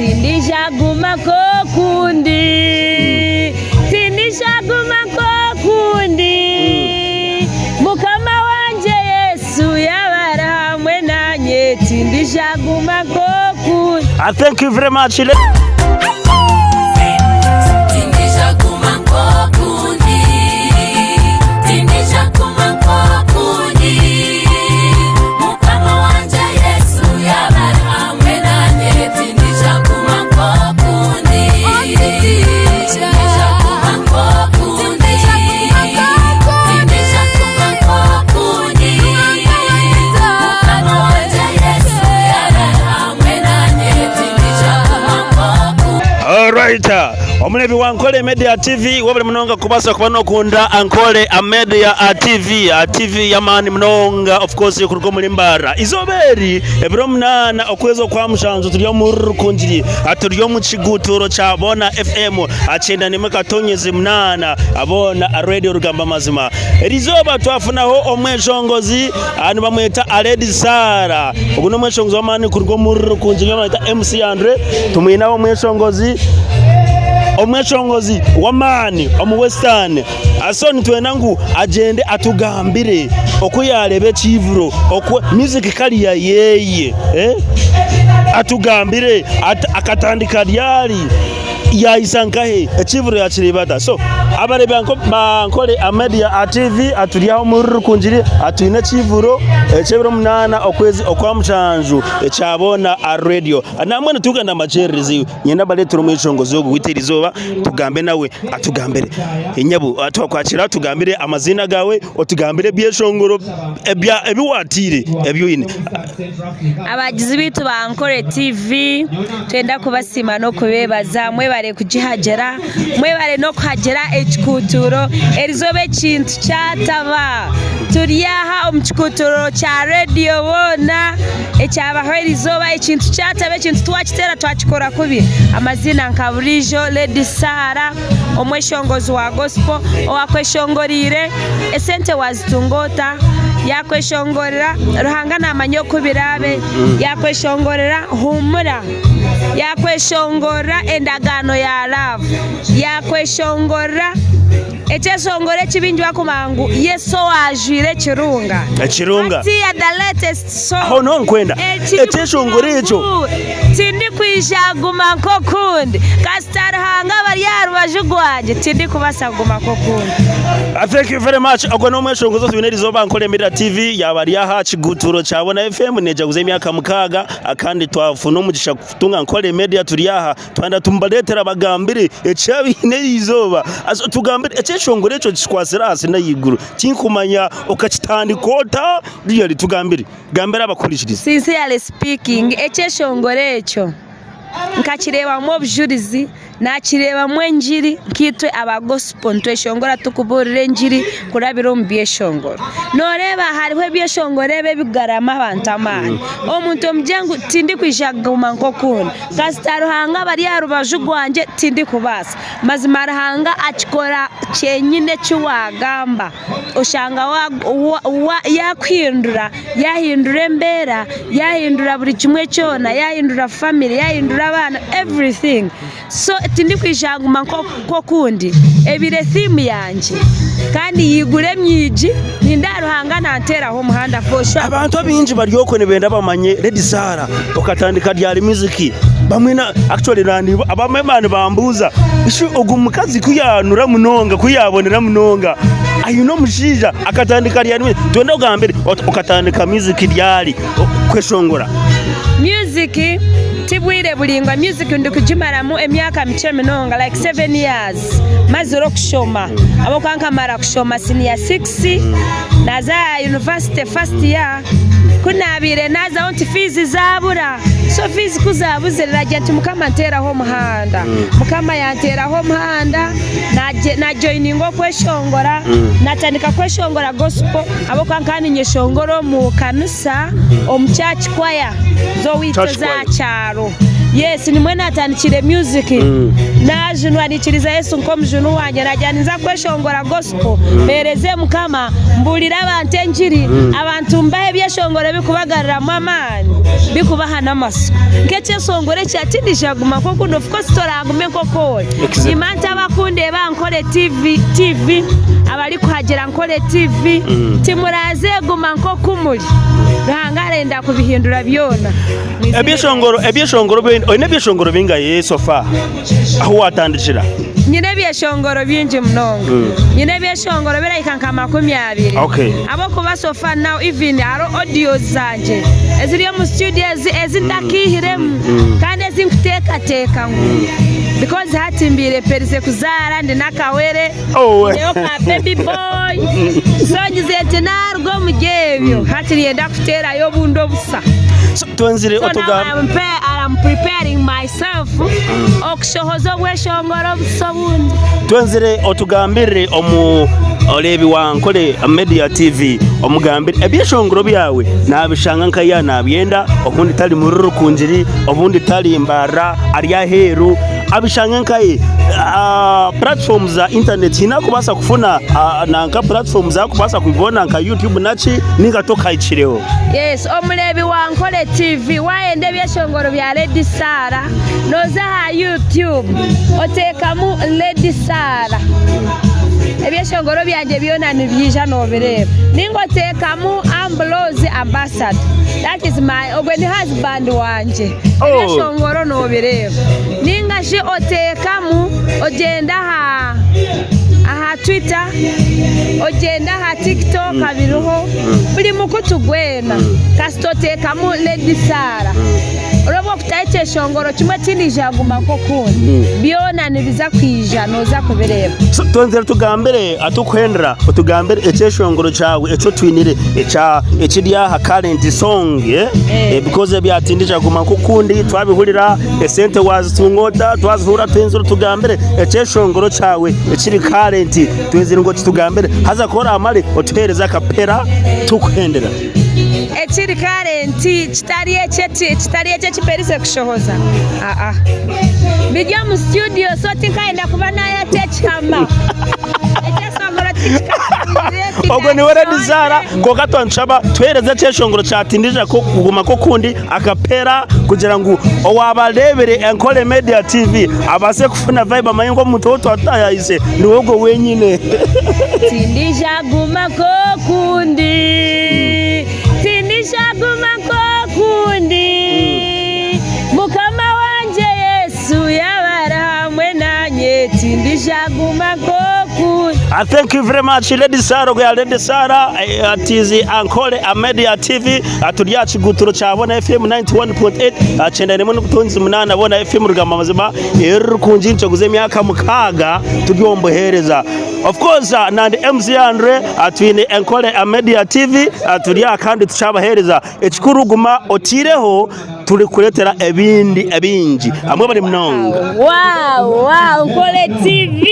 Tindija guma nk'okundi, tindija guma nk'okundi, Mukama wangye Yesu yaaba ari hamwe nanye, tindija guma nk'okundi. Thank you very much. Tindija guma nk'okundi, tindija guma nk'okundi, Mukama wangye Yesu yaaba ari hamwe nanye, tindija guma nk'okundi, tindija guma nk'okundi, tindija guma nk'okundi, Mukama wangye Yesu yaaba ari hamwe nanye, tindija guma nk'okundi. Alright. Omureebi wa Ankole Media TV webare munonga kubaasa kuba nokunda Ankole Media TV, TV y'amaani munonga of course kuruga omuri Mbarara. Eizooba eri ebiro munaana okwezi okwa mushanju turi omu Rukungiri, turi omu kiguutuuro kya Boona FM 91.8 Boona Radio Rugamba Amazima. Eri izooba twafunaho omweshongozi nibamweta Lady Sarah. Ogu n'omweshongozi w'amaani kuruga omu Rukungiri nibamweta MC Andre. Tumwineho omweshongozi omweshongozi w'amaani omu Western. So nitwenda ngu agyende atugambire oku yaareeba ekiivuro, oku music career yeye atugambire akatandika ryari. Yaahitsya nkahe? Ekiivuro yaakireeba ata? So abareebi ba Ankole Media TV turi aha omuri Rukungiri twine ekiivuro eky'ebiro munaana okwezi okwa mushanju ekya boona Radio. Nambwenu turikwenda mbakyerereze niinyenda mbareetere omweshongozi ogu owaitu erizooba tugambe nawe atugambire. Nyabo twakwakira otugambire amaziina gaawe, otugambire ebyeshongoro ebi waatiire ebi oine. Abagizi baitu ba Ankole TV twenda kubasiima n'okubeebaza mwebare kugihagira, mwebare n'okuhagira ekikuutuuro erizooba ekintu kyataba. Turi aha omu kikuutuuro kya rediyo boona ekyabaho erizooba ekintu kyataba ekintu twakiteera twakikora kubi. Amaziina nka buriijo Lady Sarah omweshongozi wa gospel owakweshongoreire esente waazitunga ota? Yaakweshongorera, Ruhanga naamanya oku biraabe. Yaakweshongorera, huumura. Yaakweshongorera endagaano ya laavu. Yaakweshongorera ekyeshongoro eki baingi barikumanya ngu Yesu owaajwire ekirunga. Ekirunga. Hatiiya the latest song. Aho niho nkwenda. Ekyeshongoro ekyo. Tindikwija kuguma nk'okundi. Kasita Ruhanga aba ari aha rubaju rwangye, tindikubaasa kuguma nk'okundi. Thank you very much. Ogwo n'omweshongozi otwine erizooba Ankole Emirira TV yaaba ari aha kigutuuro kya Bona FM nejaguza emyaka mukaaga kandi twafuna omugisha kutunga Ankole Media turi aha twayenda tumubareetere abagambire eki abaine erizooba. Tugambire ekyeshongoro ekyo kikwatsire ahansi n'ahaiguru tinkumanya okakitandika ota really tugambire. Gambira abakuhurikirize. Sincerely speaking, ekyeshongoro ekyo nkakireebamu obujurizi, naakireebamu engiri nkaitwe aba gospel nitweshongora turikubuurira engiri kurabira omu byeshongoro. Nooreeba hariho ebyeshongoro ebi ebikugaruramu abantu amaani. Omuntu omugire ngu tindikwija kuguma nk'okundi, kasita Ruhanga aba ari aha rubaju rwangye tindikubaasa. Mazima Ruhanga akikora kyenyine eki waagamba. Oshanga yaakuhindura, yaahindura embeera, yaahindura buri kimwe kyona, yaahindura famire, yaahindura abaana, everything. So tindikwija kuguma nk'okundi, ebaire thiimu yangye kandi yaigura emyigi, nindeeba Ruhanga nanteeraho omuhanda for sure. Abantu abaingi bari okwo nibenda bamanye Lady Sarah okatandika ryari music bamwe na actually abamwe nibambuuza shi ogu mukazi ku yaanura munonga ku yaabonera munonga aine omushaija akatandika ryari music? Twenda ogambire okatandika music ryari kweshongora? Music ti bwire buraingwa, music ndikugimaramu emyaka mikye munonga like seven years mazire okushoma ahabw'okuba nkamara kushoma siniya sikisi naaza aha yunivasite first year. Ku naabaire naazaho nti fiizi zaabura, so fiizi ku zaabuzire naagira nti Mukama nteeraho omuhanda. Mukama yanteeraho omuhanda, naajoyininga okweshongora, naatandika kweshongora gospel ahabw'okuba nkaba niinyeshongora omu kanisa omu church choir z'owaitu Church eza choir. kyaro. Yes, nimwe natandikire music. Najunwa nikiriza Yesu nk'omujuni wangye nagira ninza kweshongora gospel mpereze Mukama, mbuurire abantu engiri, abantu mbahe ebyeshongoro ebikubagaruramu amaani, bikubaha n'amatsiko. Nk'ekyeshongoro ekya tindija kuguma nk'oku ndi, of course toragume nk'oku ori. Nimanya abakundeeba aha Nkore TV, TV, abarikuhagira Nkore TV, timuraze guma nk'oku muri. Ruhanga arenda kubihindura byona. Mu izina rya Ebyeshongoro Yesu. ebyeshongoro bi- oine ebyeshongoro bingahi so far ahu watandikira? Nyine ebyeshongoro bingi munonga. Nyine ebyeshongoro birahika nka 20. Okay. Ahabw'okuba so far now even hariho audios zangye eziri omu studio ezi ezi ntakaihiremu kandi ezi nkuteekateeka ngu because hati mbaire mperize kuzaara ndi n'akawere Oh. nyineyo ka baby boy so ngizire nti naruga omuri ebyo hati niinyenda kuteerayo obundi obusa. So, twenzire So now otugamba I'm preparing myself okushohoza obweshongoro obusa obundi. Twenzire otugambirire omu oreebi wa Nkore Media TV omugambire ebyeshongoro byawe nabishanga nka ya nabyenda obundi tari muri Rukungiri obundi tari Mbarara ari aheeru abishange nkahi platform za internet haine akubaasa kufuna nanka platform zakubaasa kubibona nka YouTube naki ninga tokahikireho. Yes, omureebi wa Nkore TV wayenda ebyeshongoro bya Lady Sarah noza aha YouTube oteekamu Lady Sarah ebyeshongoro byangye byona nibyija nobireeba ninga oteekamu Ambrose Ambassador that is my ogwe ni husband wangye Oh. ebyeshongoro nobireeba ninga shi oteekamu ogyenda aha aha Twitter ogyenda aha TikTok biriho buri mukutu gwena kasita oteekamu Lady Sarah Oraba okutaho ekyeshongoro kimwe tindija kuguma nk'okundi. Byona nibiza kwija noza kubireeba. So twenzire tugambire atukuhendera otugambire ekyeshongoro kyawe eki otwinire ekya ekiri aha current song eh? Eh. Eh, because ebya tindija kuguma nk'okundi twabihurira esente wazitunga ota twazihurira twenzire otugambire ekyeshongoro kyawe ekiri current twenzire ngu okitugambire haza ku oramare otuhereze akapera tukuhendera. Ekiri current kitari ekyo kitari ekyo ekimperize kushohoza aa biri omu studio so tinkayenda kuba nayata ekihama ekyeshongoro tikikahuriire Ogwo niwe Lady Zara kwonka twantushaba tuhereze ekyeshongoro kya tindija kuguma nk'okundi akapera kugira ngu owaaba areebire Ankole Media TV abaase kufuna vibe amanye ngu omuntu ou twataayaayise niwe ogwo wenyine. Tindija guma nk'okundi Tindija guma nk'okundi Mukama wangye Yesu yaaba ari hamwe nanye Tindija guma nk'okundi. Thank you very much Lady Sarah ogwo ya Lady Sarah atizi Ankole Media TV turi aha kiguutiro kya Bona FM 91.8 91.8 Bona FM rugamba mazima eririkungi nikyoguza emyaka 6 turi omu buheereza. Of course nandi MC Andre twine Enkole Media TV turi aha kandi tukyabaheereza. Ekikuru guma otaireho turikureetera ebindi ebingi. Hamwe bari munonga. Wow, wow, Nkole TV.